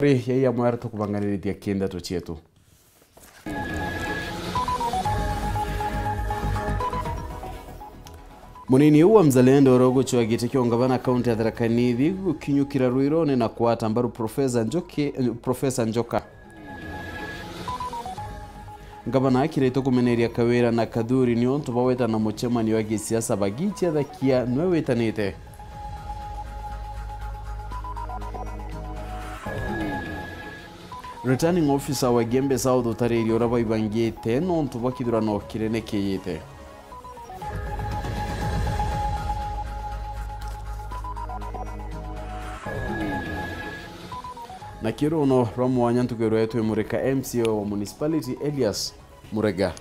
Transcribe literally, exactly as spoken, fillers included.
Ri, yai amwe aria tukubanganirithia kindeto cietu. Munini uu wa Mzalendo uria ugucua giti kia ungavana kaunti ya Tharaka Nithi gukinyukira rwirone na kwata mbaru Profesa Njoki, Profesa Njoka. Ngavana akirite kumeneria Kawira na Kathuri niuntu bwa wetana mucemanio wa gisiasa bagicia thakia nwe witanite. Returning Officer wa Igembe South utariirie uria baibangite nontu bwa kithurano kiria nikiyite. Na kiruno rwa mwanya ntuku iria twimurika M C A wa municipality Elias Murega.